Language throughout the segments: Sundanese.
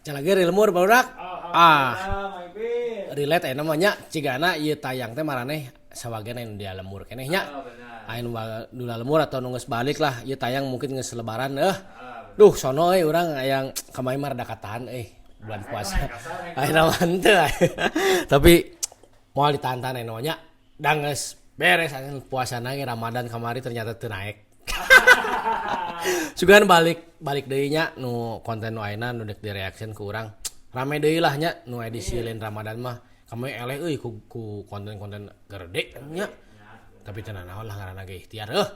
Calagi lemur barudak. Ah, relate aya namanya cigana ieu tayang teh maraneh sabagian anu di lemur keneh nya. Aya nu lemur atau nu geus balik lah ieu tayang mungkin geus lebaran Duh sono euy urang aya kamari mah rada katahan euy bulan puasa. Ayeuna mah henteu. Tapi moal ditahan-tahan aya nya da geus beres anu puasana ge Ramadan kamari ternyata teu naek. Sugan balik deui nya nu konten nu ayeuna nu deuk di reaction ku urang. Rame deui lah nya nu edisi lain Ramadan mah. Kamari eleh euy ku konten-konten gede nya. Tapi teu nanaon lah ngaranna ge ikhtiar heuh.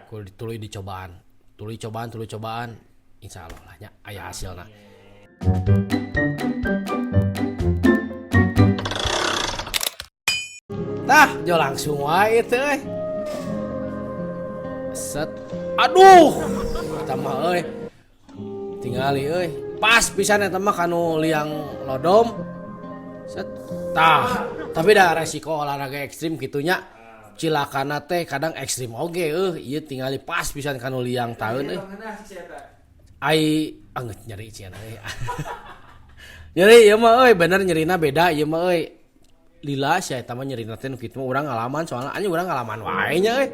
Ku tuluy dicobaan. Tuluy cobaan insyaallah lah nya aya hasilna. Tah, jo langsung wae teh euy. Set. Aduh, eta mah euy. Tingali euy. Pas pisan eta mah kanu liang lodom. Set. Tah, tapi da resiko olahraga ekstrim kitu nya. Cilakana teh kadang ekstrim oge euy. Ieu tingali pas pisan kanu liang taeun euy. Ai angeut nyeri cenah euy. Nyeri ieu mah euy, bener nyerina beda ieu mah euy. Lila sia eta mah nyerina teh nu kitu mah urang ngalaman soalna anjing urang ngalaman wae nya euy.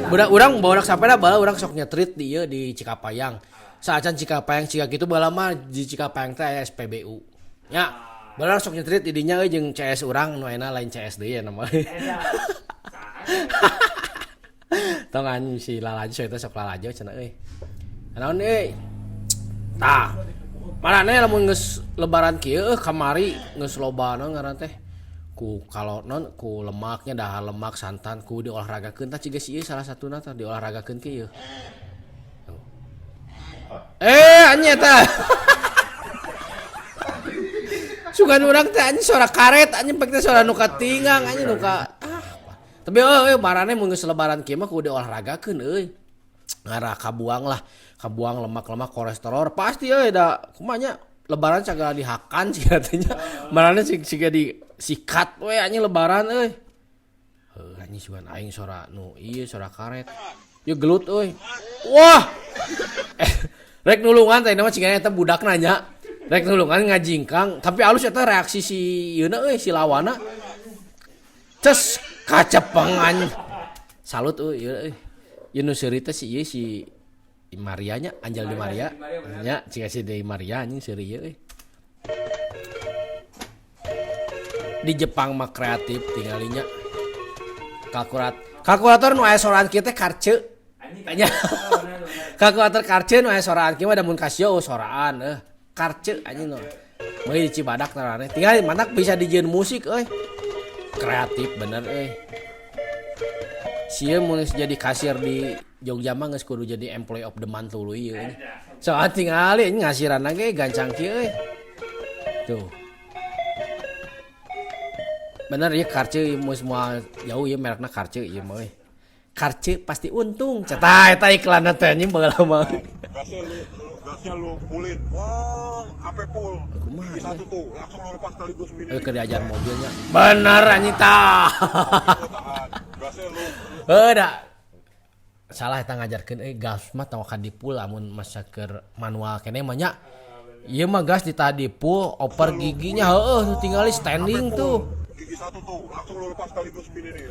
Budak urang barudak sapeda baheula urang sok nyetrit di ieu di Cikapayang. Saacan Cikapayang ciga kitu baheula mah di Cikapayang teh aya SPBU. Nya, baheula sok nyetrit di dinya euy jeung CS urang nu ayeuna lain CS deui ya nama. Tong anjing si lalajo eta sok lalajo cenah euy. Naon euy? Tah. Marane lamun geus lebaran kieu kamari geus loba naon ngaran teh ku kalau non ku lemaknya dahar lemak santan ku diolahragakeun tah ciga si ieu salah satuna tah diolahragakeun kieu. Anjing eta. Sugan urang teh anjing suara karet anjing pek teh suara nu katingang anjing nu ka ah. Tapi euy marane mun geus lebaran kieu mah ku diolahragakeun euy. Ngarah kabuang lah, kabuang lemak-lemak kolesterol pasti euy da kumaha nya lebaran sagala dihakan sih katanya. Marane siga disikat we anjing lebaran euy. Heuh anjing sugan aing sora nu ieu sora karet. Ieu gelut euy. Wah. Rek nulungan teh mah cigana eta budak nanya. Rek nulungan ngajingkang, tapi alus eta reaksi si ieuna euy si lawana. Ces kacepengan. Salut euy ieu euy. Ieu nu seuri teh si ieu si Maria nya, Angel Di Maria. Nya ciga si Di Maria anjing seuri ieu euy. Di Jepang mah kreatif tingalinya. Kalkulator nu aya soraan kieu teh karce. Nya. Kalkulator karce nu aya soraan kieu mah da mun Casio soraan euy. Karce anjing nu. Meuli di Cibadak tarane. Tinggal matak bisa dijieun musik euy. Kreatif bener euy. Sieun mun geus jadi kasir di Jogja mah geus kudu jadi employee of the month tuluy ieu. Soalna tingali ngasiranna ge gancang kieu euy. Tuh. Bener ieu karce ieu semua jauh ieu merekna karce ieu mah euy. Karce pasti untung. Ceta eta iklanna teh anjing baheula mah. Gasnya lu pulin. Wah, sampai full. Kumaha satu tuh, langsung lu lepas sekaligus begini. Keur diajar mobilnya. Bener anjing tah. Gasnya lu. Heuh da. Salah eta ngajarkeun euy gas mah tong ka dipul lamun masa keur manual keneh mah nya. Ieu mah gas ditadi full oper giginya heueuh tuh tingali standing tuh. Gigi satu tuh, langsung lu lepas sekaligus begini nih.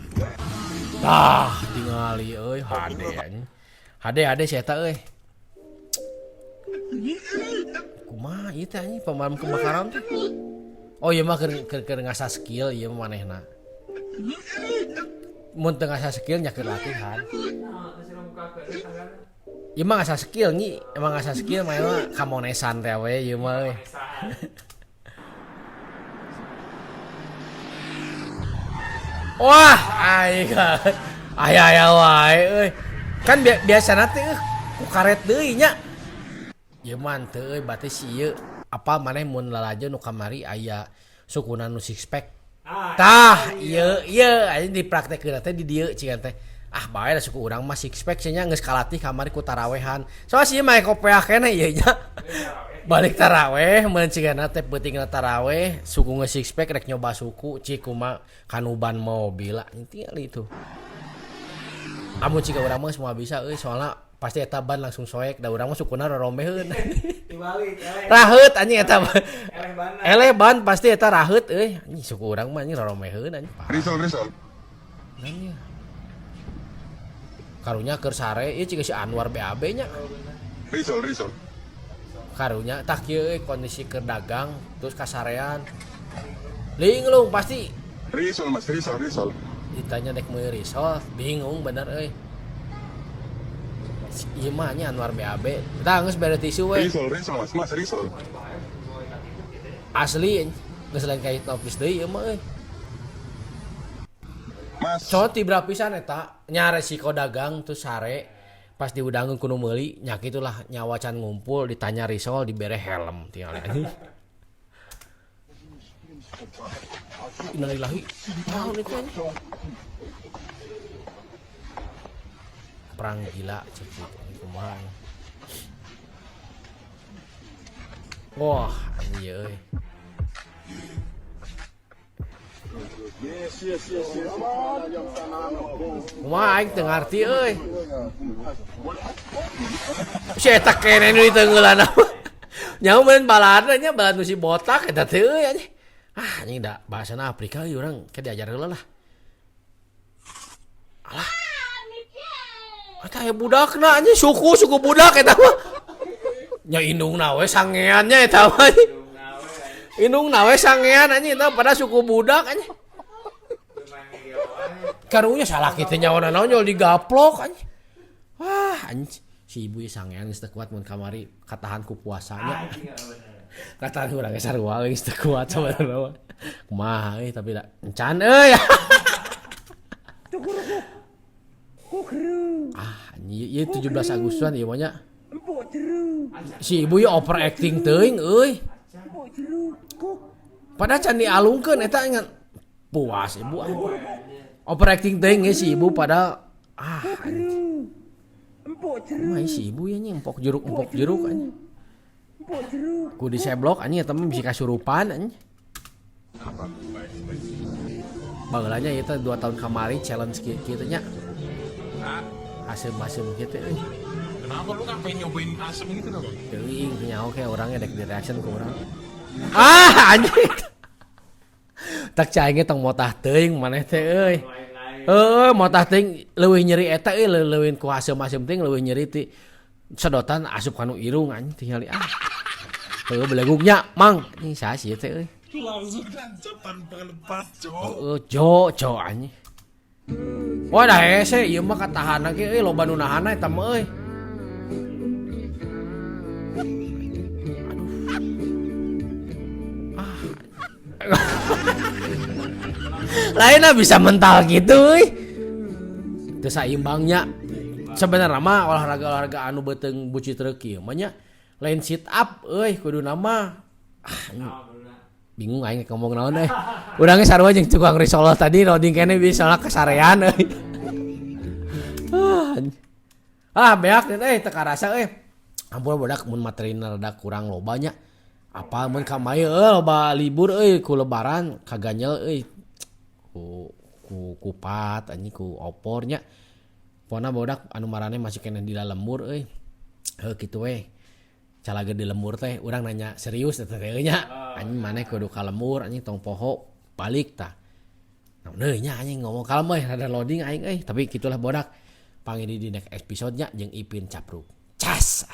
Tah, tingali euy hade anjing. Hade hade si eta euy. Kumaha ieu teh anjing pemadam kebakaran teh? Oh ieu mah keur ngasah skill ieu mah manehna. Mun teu ngasah skill nya keur latihan. Ieu mah ngasah skill nyi, emang ngasah skill mah mah kamonesan teh we ieu mah euy. Wah, aing aya-aya wae euy. Kan biasana teh ku karet deui nya. Ieu mah henteu euy, berarti si ieu apa maneh mun lalajo nu kamari aya sukuna nu six pack. Tah, ieu ieu anjing dipraktekkeun teh di dieu cigan teh. Ah bae da suku urang mah six pack cenah geus kalatih kamari ku tarawehan. Soalna si ieu mah kopeah keneh ieu nya. Balik taraweh mun cigana teh peutingna taraweh suku geus six pack rek nyoba suku cik kumaha kanuban mobil anjing tingali tuh. Amun ciga urang mah semua bisa euy soalna Pasti eta ban langsung soek da urang mah sukuna rorombeheun. Dibalik eleh. Raheut anjing eta mah. Eleh banna. Eleh ban pasti eta raheut euy. Anjing suku urang mah anjing rorombeheun anjing. Risol, risol. Nan ieu. Karunya keur sare ieu ciga si Anwar BAB nya. Risol, risol. Karunya tah kieu euy kondisi keur dagang terus kasarean. Linglung pasti. Risol, Mas, risol, risol. Ditanya dek meuli risol, bingung bener euy. Ieu mah nya Anwar BAB. Tah geus bere tisu we. Risol, risol, Mas, Mas, risol. Asli geus lain ka hipnotis deui ieu mah euy. Mas. Cowok tibra pisan eta nya resiko dagang terus sare pas diudangeun ku nu meuli nya kitulah nyawa can ngumpul ditanya risol dibere helm tinggal anjing. Innalillahi. Naon itu anjing? Perang gila cek gitu kumaha. Wah, anjing euy. Yes, yes, yes, yes. Kumaha aing teu ngarti euy. Si eta kene nu diteungeulan mah. Nyaho meureun baladna nya balad nu si botak eta teh euy anjing. Ah anjing da bahasana Afrika euy urang ke diajar heula lah. Alah. Eta aya budakna anjing suku budak eta mah. Nya indungna we sangean nya eta mah. Indungna we sangean anjing eta pada suku budak anjing. Karunya salah kitu nyawana naon nyol digaplok anjing. Wah anjing si ibu ieu sangean geus teu kuat mun kamari katahan ku puasanya. Katahan urang ge sarua geus teu kuat sabenerna mah. Kumaha euy tapi da encan euy. Ah anjing ieu 17 Agustusan ieu mah nya. Si ibu ieu overacting teuing euy. Padahal can dialungkeun eta ngan puas ibu ah. Overacting teuing si ibu padahal ah anjing. Kumaha si ibu ya nya empok jeruk anjing. Ku diseblok anjing eta mah bisi kasurupan anjing. Baheula nya ieu teh 2 tahun kamari challenge kieu nya. Asem-asem kieu teh euy. Kenapa lu ngapain nyobain asem gitu dong? Teuing nyaho ke orangnya dek di reaction ke urang. Ah anjing. Tak caing tong motah teuing maneh teh euy. Heuh motah teuing leuwih nyeri eta euy leuwih ku asem-asem teuing leuwih nyeri ti sedotan asup kanu irung anjing tingali ah. Heuh belegugnya mang anjing saha sih teh euy. Langsung tancap tanpa lepas, Jo. Heuh jo jo anjing. Wah dah hese ieu mah katahanna ge euy loba nu nahanna eta mah euy. Aduh. Ah. Lainnya bisa mental gitu euy. Teu saimbangnya. Sebenarnya mah olahraga-olahraga anu beuteung bucitreuk ieu mah nya lain sit up euy kuduna mah. Ah, bingung aing ngomong naon euy. Urang ge sarua jeung tukang risol tadi loading keneh bisa lah kasarean euy. Ah beak euy teu karasa euy. Ampun budak mun materina rada kurang loba nya. Apa mun kamari euy loba libur euy ku lebaran kaganyel euy. Ku kupat anjing ku opor nya. Pokona budak anu marane masih keneh di lembur euy. Heuh kitu we. Calage di lembur teh urang nanya serius teh teh nya. Anjing maneh kudu ka lembur anjing tong poho balik tah. Naon deui nya anjing ngomong kalem euy rada loading aing euy. Tapi kitulah bodak. Panggil di next episode nya jeung Ipin Capruk. Cas.